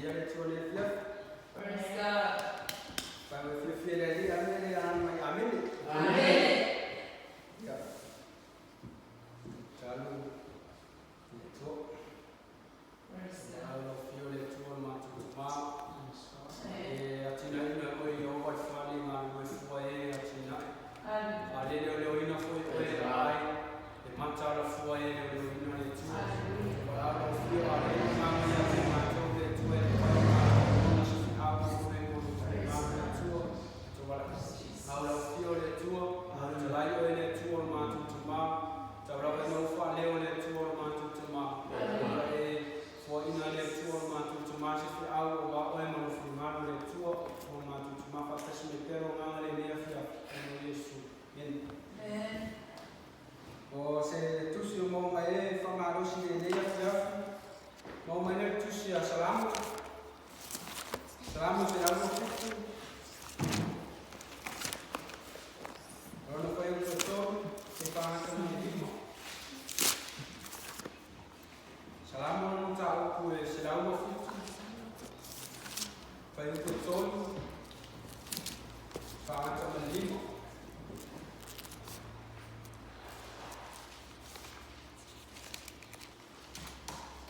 Ia le Atua i le afiafi. Praise God. Fa ua fiafia le Alii, amene le agaga mai. Amene. Amene. Ia. Tatalo i le Atua. Praise God. Lau lau fio le Atua le matou Tama. E atinaeina e oe Ieova i fale i galulue fua e atinae. Amen. A le leoleoina foi oe e ai, e mata alafua e leoleoina le Atua. Valaau lau afio a le agaga ia te matou le Atua e mafai ona ona se feau mo oe mo le tama le Atua. Au lau afio le Atua, talai oe le Atua o le matou Tama. Tau lava ina ou faaleo le Atua o le matou Tama. Ua e foaina le Atua o le matou Tama se feau aua oe ma lou finagalo le Atua o le matou Tama faatasi mai pea lou agaga lenei afiafi. I o Iesu. Amene. Amen. O se tusi o maua mai e faamalosi i lenei afiafi, maua mai lea le tusi a Salamo, Salamo 107, lona fuaiupu e tolu, se fagata mai e lima. Salamo lona mataupu e 107, fuaiupu e tolu, fagata mai lima.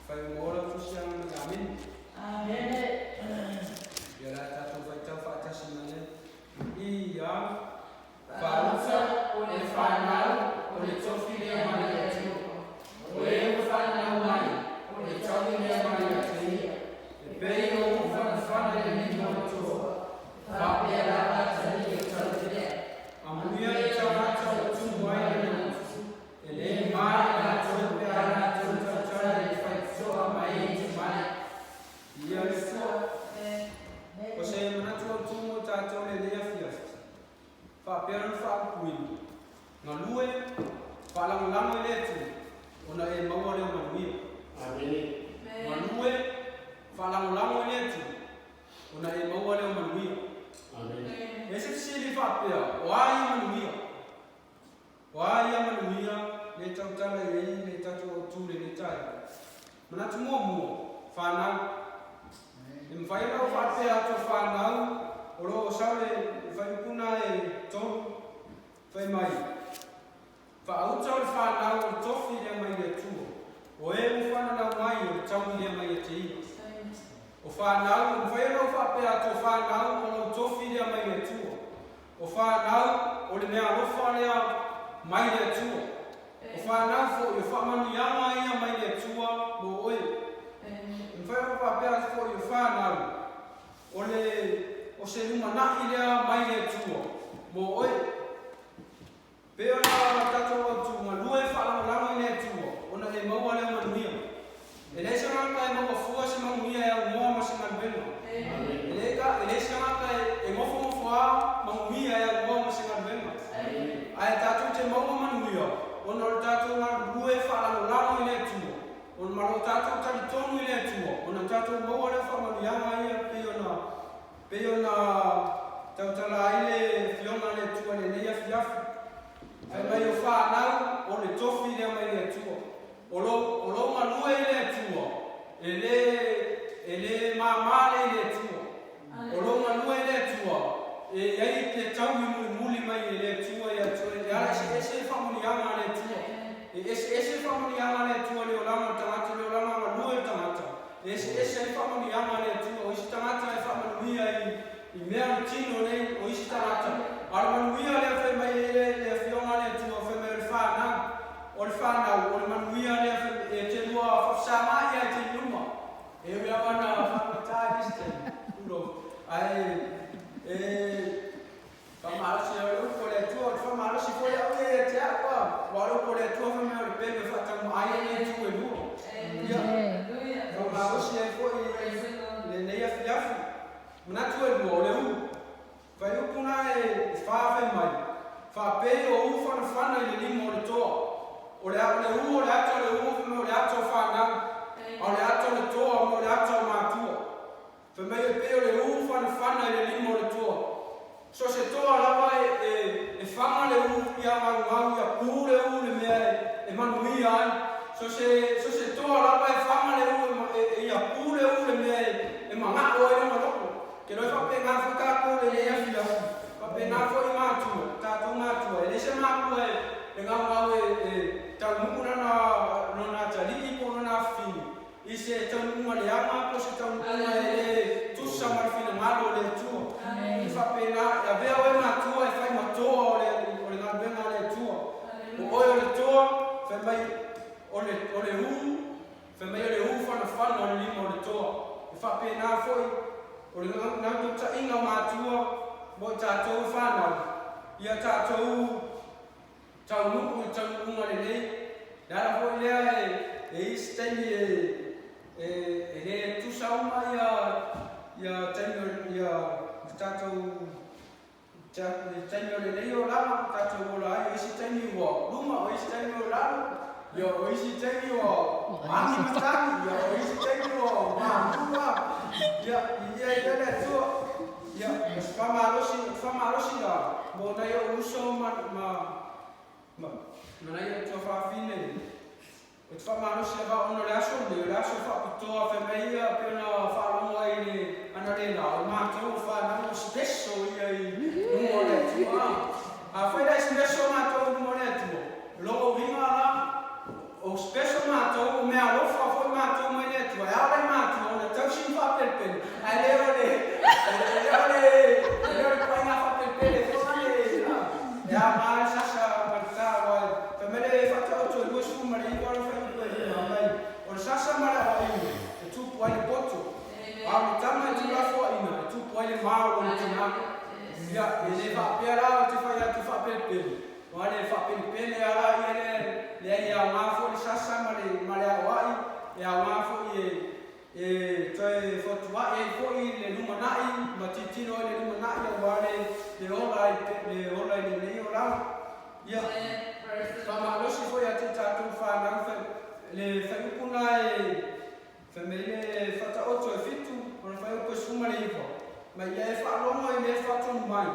Fai mo lau tusiaga mai. Amene. Amene. Ia la tatou faitau faatasi mai ai. Ia faauta o le fanau o le tofi lea mai le Atua. O e ua fanau mai, o le taui lea mai ia te ia. E pei o ua fanafana i le lima o le toa. Faapea lava atalii o taulelea. Amuia le tagata o tumu ai le lotu. E le ma i latou pe a latou tautala i le faitotoa ma e i te male. Ia le Atua. O se manatu autu mo tatou lenei afiafi, faapea lona faaupuina, Galue, faalagolago i le Atua, ona e maua leo manuia. Galue, faalagolago i le Atua, ona e maua leo manuia. E se fesili faapea, o a ia manuia? O a ia manuia le tautala i ai le tatou autu lenei taeao? Manatu muamua, fanau. E mafai ona ou faapea atu o fanau o lo o sau le fuaiupu na e tolu fai mai, Faauta o le fanau o le tofi lea mai le Atua, o e ua fananau mai o le taui lea mai ia te ia. O fanau, e mafai ona ou faapea atu o fanau o lou tofi lea mai le Atua. O fanau o le meaalofa lea mai le Atua. O fanau foi, o faamanuiaga ia mai le Atua mo oe. E mafai ona faapea atu foi o fanau, o le o se lumanai lea mai le Atua mo oe. Pei ona tatou autu galue faalagolago i le Atua, ona e maua lea manuia. E leai se tagata e maua fua se manuia e aunoa ma se galuega. E leai ka, e leai se tagata e, e nofonofoā manuia e aunoa ma se galuega. Ae tatou te maua manuia ona o le tatou galulue faalagolago i le Atua, ona ma lo tatou talitonu i le Atua, ona tatou maua lea faamanuiaga ia pei ona, pei ona tautala ai le Afioga a le Atua i lenei afiafi. Fai mai o fanau o le tofi lea mai le Atua. O lou, o lou galue i le Atua, e le, e le māmā lea i le Atua. O lou galue i le Atua, e i ai te taui mulimuli mai e le Atua ia te oe, e ala eseese faamanuiaga a le Atua. E eseese faamanuiaga a le Atua i le olaga o le tagata, le olaga galue o le tagata. E eseese ai faamanuiaga a le Atua, o isi tagata e faamanuia i, i mea o le tino nei, o isi tagata, a o le manuia lea fai mai ai le, le Afioga a le Atua, fai mai o le fanau, o le fanau, o le manuia lea fai, e te lua faafesagaai lava i taimi uma. E ui lava ina faagata i le isi taimi, tulou, ae e faamalosi o le upu a le Atua, ou te faamalosi foi au ia ia te au, a, aua o le upu a le Atua fai mai o le pelu e faataumaai ai ia itu e lua. Ia, faamalosi ai foi i lenei afiafi. Manatu e lua, o le u. Fuaiupu na e fa fai mai, Faapei o u fanafana i le lima o le toa. O le, o le u o le ata o le u fai mai o le ata o fanau, a o le ata o le toa mo le ata o matua. Fai mai e pei o le u fanafana i le lima o le toa. So se toa lava e, e, e faga le u ia gaugau ia pu le u le mea e, e manuia ai. So se, so se toa lava e faga le u e, e, e ia pu le u le mea e, e ma, Ke loe faapena foi tatou i lenei afiafi, faapena foi i matua, tatou matua, e leai se makua e gaugau e taunuu lana lona atalii po o lona afafine i se taunuuga leaga po o se taunuuga e le tusa ma le finagalo o le Atua. E faapena, e avea oe matua e fai ma toa o le o le galuega a le Atua. O oe o le toa, fai mai o le o le ū, fai mai o le ū fanafana o le lima o le toa. E faapena foi o le naunautaiga o matua mo i tatou e fanau, ia tatou taunuu i taunuuga lelei. O le ala foi lea e i ai se taimi e le tusa uma ia taimi o ia le tatou le taimi o lenei olaga ua tatou ola ai, o isi taimi ua luma, o isi taimi ua lalo, ia o isi taimi ua agi matagi, ia o isi taimi ua malu, ia ia ia le Atua. Ia, o se faamalosi, faamalosi la mo nai ou uso ma nai ou tuafafine. Ou te faamalosi lava ona o le aso lenei, o le aso faapitoa fai mai ia pei ona faalogo ai i le analeila, o matou o fanau o special ia i luga o le Atua. Afai la e special matou i luga o le Atua, o lona uiga la, o special matou, o meaalofa foi matou mai le Atua. E ao la i matua ona tausi ma faapelepele, ae le o le e le o le e le o le ituaiga faapelepele foi le e aoga le sasa ma le ta, aua fai mai le Faataoto e 29 le fuaiupu e 5 mai, o le sasa ma le aoaiga e tupu ai le poto, a o le tama e tuulafoaiina e tupu ai le ma o lona tina. Ia, e le faapea la ou te fai atu faapelepele, aua le faapelepele lava la ia lea, leai e aoga foi le sasa ma le aoai, e aoga foi e toe fotuai ai foi le lumanai ma tilotilo ai le lumanai aua le ola i le ola i lenei olaga. Ia, faamalosi foi ia te tatou fanau le fuaiupu lena e fai mai le Faataoto e 7 o le fuaiupu e 19, ma ia e faalogo i le faatonu mai,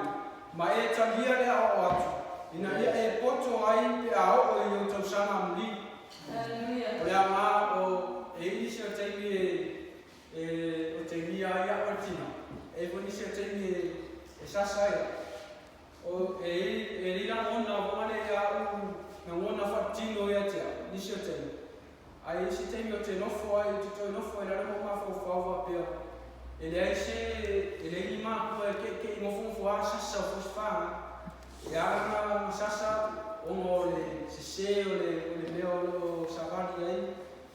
ma e talia le aoao atu, ina ia e poto ai pe a oo i ou tausaga amuli. O le aoga o e i nisi o taimi e o tegia ai a'u e le tina, e i ai foi nisi o taimi e sasa ai a'u. O e i e i lagona foʻi lea ia a'u lagona faaletino ia te a'u nisi o taimi. Ae isi taimi ou te nofo ai, ou te toe nofo ai i lalo ma ou mafaufau faapea, e leai se, e leai ni makua e keʻikeʻi nofonofo lava sasa o fusifaga. E ala ona sasa ona o le sesē o le o le mea o lo o savali ai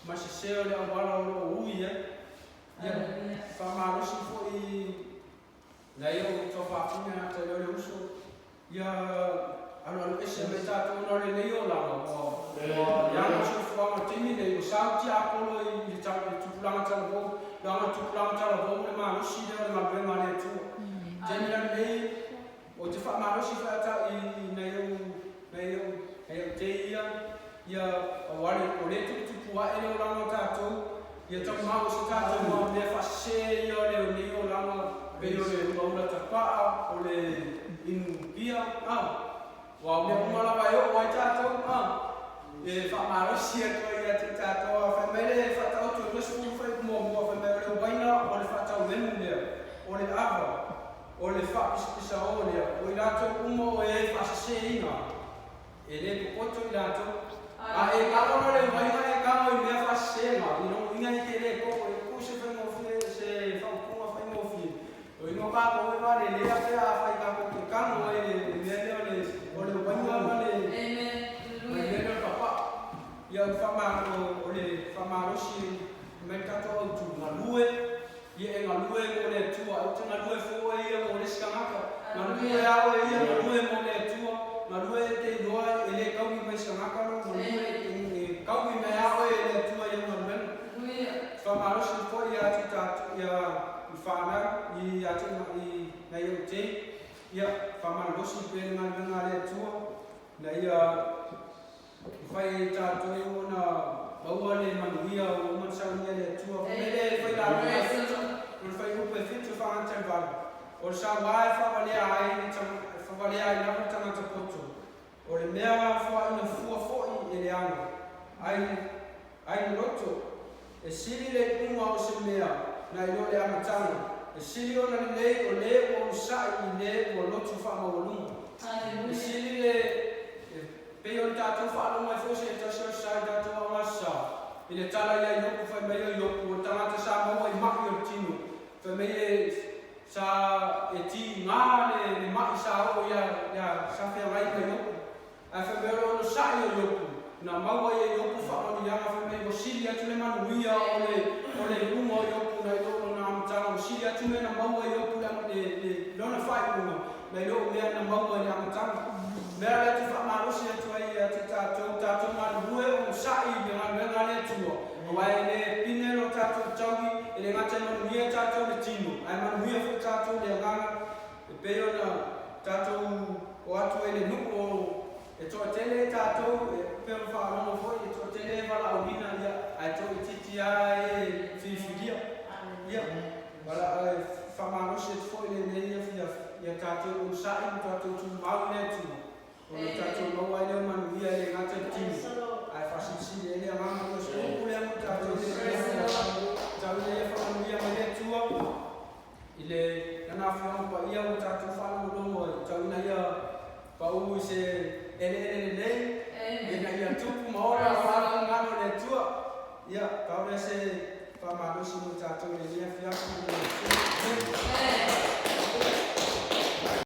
ma sesē o le auala o lo o ui ai. Ia, faamalosi foi nai ou tuafafine a te leo le uso, ia alualu ese mai tatou ona o lenei olaga ua leaga le soifuaga o le taimi lenei, ua sau tiapolo i le tupulaga talavou, leaga o le tupulaga talavou o le malosi lea o le galuega a le Atua. Taimi la lenei ou te faamalosi foi ata i nai ou nai ou nai ou tei ia ia aua o lea e tuputupu ae le olaga o tatou, ia taumau se tatou ma mea faasese ia o lenei olaga pei o le ulaula tapaa, o le inu pia, aua o mea uma lava e oo ai tatou, e faamalosi atu ai ia te tatou. Fai mai le Faataoto e 20 fuaiupu 1, fai mai o le uaina o le faataumenu lea, o le ava o le faapisapisao lea, o i latou uma o e faaseseina e le popoto i latou. A e kago loa le uaina e kago i mea faasesega, i lona uiga e te le popo e ku se faigofie se faaupuga faigofie. O inoa kākou e valelea pe afai kākou te kago ai le mea lea o le uaina ma le ma le mea lea o le papaʻa. Ia o le faamalosi mai le tatou autu galue, ia e galue mo le Atua, aua te galue fua oe ia mo le isi tagata. Galue lava oe ia, galue mo le Atua, galue e te iloa e le taui mai se tagata lou galue, e taui mai lava oe e le Atua i au galuega. Faamalosi foi ia te tatou ia i fanau ia te i nai ou tei, ia faamalolosi pea le galuega a le Atua, ina ia mafai ai e tatou ona maua le manuia ua uma ona saunia e le Atua. Fai mai le Failaluga e 7, o le fuaiupu e 7 faagata i le 8, o le sauā e faavalea ai faavalea ai lava le tagata poto, o le mea foaiina fua foi e leaga ai ai le loto, e sili le iuga o se mea nai lo le amataga. E sili ona lelei o le ua onosai i le ua lotu faamaualuga. E sili le e pei o le tatou faalogo ai foi se tasi o aso sa i tatou aoga aso sa, i le tala ia Iopu fai mai o Iopu o le tagata sa maua i ma'i o le tino, fai mai e sa e tiga le le ma'i sa oo ia ia sa feagai ma Iopu. Ae fai mai o le onosai o Iopu, na maua ai e Iopu faamanuiaga, fai mai ua sili atu le manuia o le o le iuga o Iopu nai lo lona amataga, ua sili atu mea na maua e Iopu le le le lona faaiuga nai lo o mea na maua i le amataga. O le mea la lea ou te faamalosi atu ai ia te tatou, tatou galulue onosai i le galuega a le Atua, aua e le pine lo tatou taui, e le gata e manuia tatou i le tino, ae manuia foi tatou i le agaga, E pei ona tatou o atu ai i le nuu o e toatele tatou e pei ona faalogo foi e toatele e valaauina ia ae toaitiiti lava e filifilia. Ia e faamalosi atu foi lenei afiafi ia tatou onosai ma tatou tumau i le Atua ona tatou maua ai lea o manuia e le gata i le tino ae faasilisili ai le agaga. Ia o se upu lea mo tatou i lenei afiafi, tau ina ia faamanuia mai le Atua I le Lana Afioaga Paia ua tatou faalogologo ai, tau ina ia pau i se eleele lelei, ina ia tupu ma ola aua le finagalo o le Atua. Ia, pau lea se faamalosi mo tatou i lenei afiafi i le Atua. Amene.